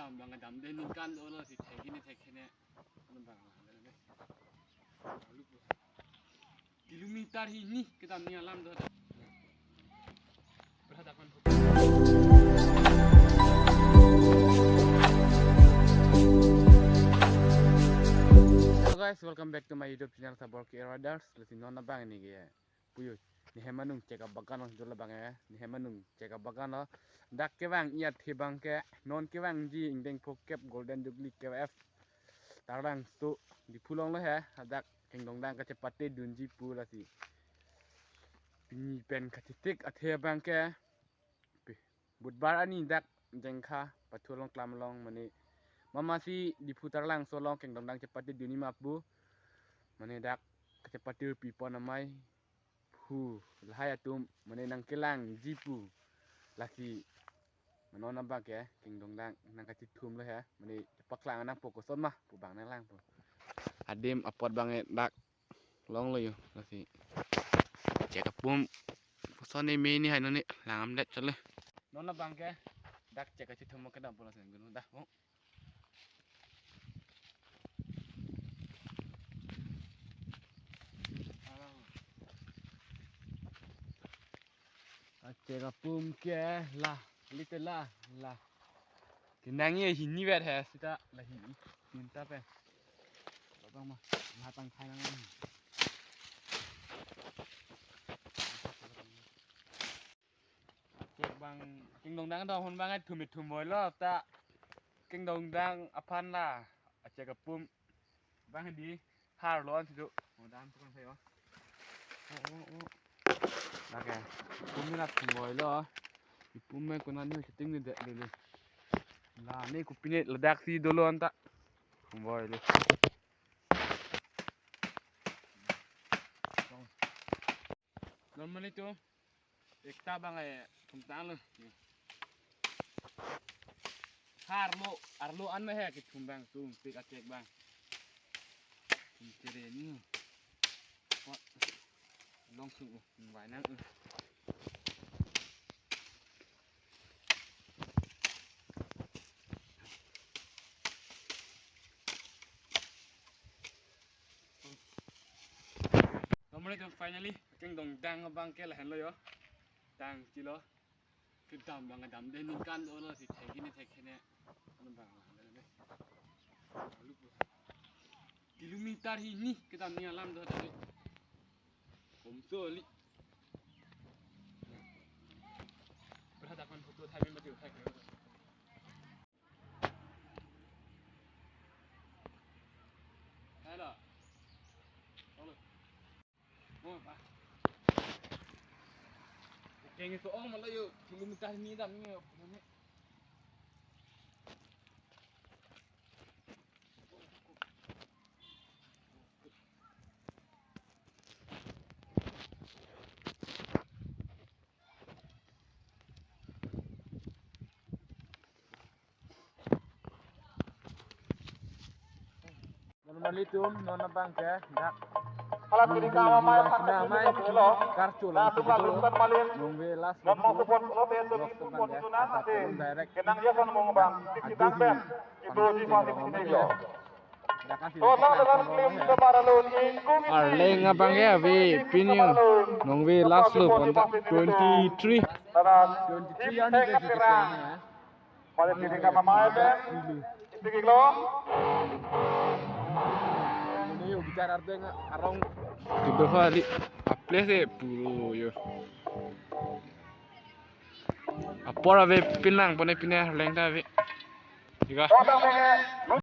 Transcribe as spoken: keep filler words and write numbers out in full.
Bang kedam de ningkan dolo si thek ini thek hene. Ano bang kedam de. Kilometer hini kedam ni alam do. Berhadapan. Hello guys, welcome back to my YouTube channel Sabor K Riders. Lasi non abang ini ke puyo. Ne hem anung chek abagan lo, jol abang ya. Ne hem anung chek abagan lo. Dak kevang iya the abang ke, non kevangji ingdeng phokep Golden Jubilee K F Tarlangso Diphu along lo he. Dak kengdongdang kachepate dunji pu lasi. Pini pen kachetik athe abang ke. Pi, Budbar ani dak Jengkha pathu along klam along mane. Mama si Diphu Tarlangso along kengdongdang chepate dunji ma pu. Mane dak kachepate pi pon amei. Hu, lahai atum mane nangkelangji pu. Lasi mane non abang ke kengdongdang nangkachethum lo he. Mane paklang nangpo koson ma pu bang nanglang pu. Adim apot abang e dak longlo yo lasi. Chek apum koson ne me ni hai non ne lang amdet chole. Non abang ke dak chek kachethum kedam pu lasi gun dah. Oh. Achek apum ke la, lite la, la. Kenang ye hini vet he sita la hini. Tinta pe. Babang ma, la tang khai nang. Chek abang kengdongdang do hon abang ai thum thum voi lo ta kengdongdang aphan la. Achek apum abang di har lo an situ. Oh, dan tukang sayo. Oh, oh, oh. Oke. Pum ni la thum voi lo. Ipum me kunan ni setting ni dek dulu. La ne kupine ladak si dolo anta. Thum voi lo. Normally tu ekta abang ai thum tang lo. Arlo, arlo an me he kethum abang tum pik achek abang. Tum chere ni. Pot. Long sung u, vai nang u. Normally tu finally kengdongdang abang ke lahenlo yo. Tang chilo. Kedam bang kedam de ningkan dolo si thek ini thek hene. Ano bang kedam de. Kilometer hini kedam ni alam do tadi. Komso li. Berhadapan photo thai mati uthai ke. Hello. Hello. Oh, ba. Keng itu ong malah yo kilometer ni dam ni. Normally tum non abang ke dak. Alat kiri kama mai, alat kiri kama mai, karcho lang tu betul. Nungve last. Namo kupon lo ten tu kupon itu na ate. Direct. Kenang ya kan mau bang. Aduh, itu di mana sini yo. Total dalam klim semaralun ingkung isi. Arleng abang ya, ave pini yo. Nungve last lo, kontak twenty-three. Twenty-three an ke kita. Pada diri kama mai be. Ipik lo. Ini yo bicara arleng arong. Kedua hari. Aples e puro yo. Apor ave pinlang pone pine arleng ta ave. Tiga. Total dengan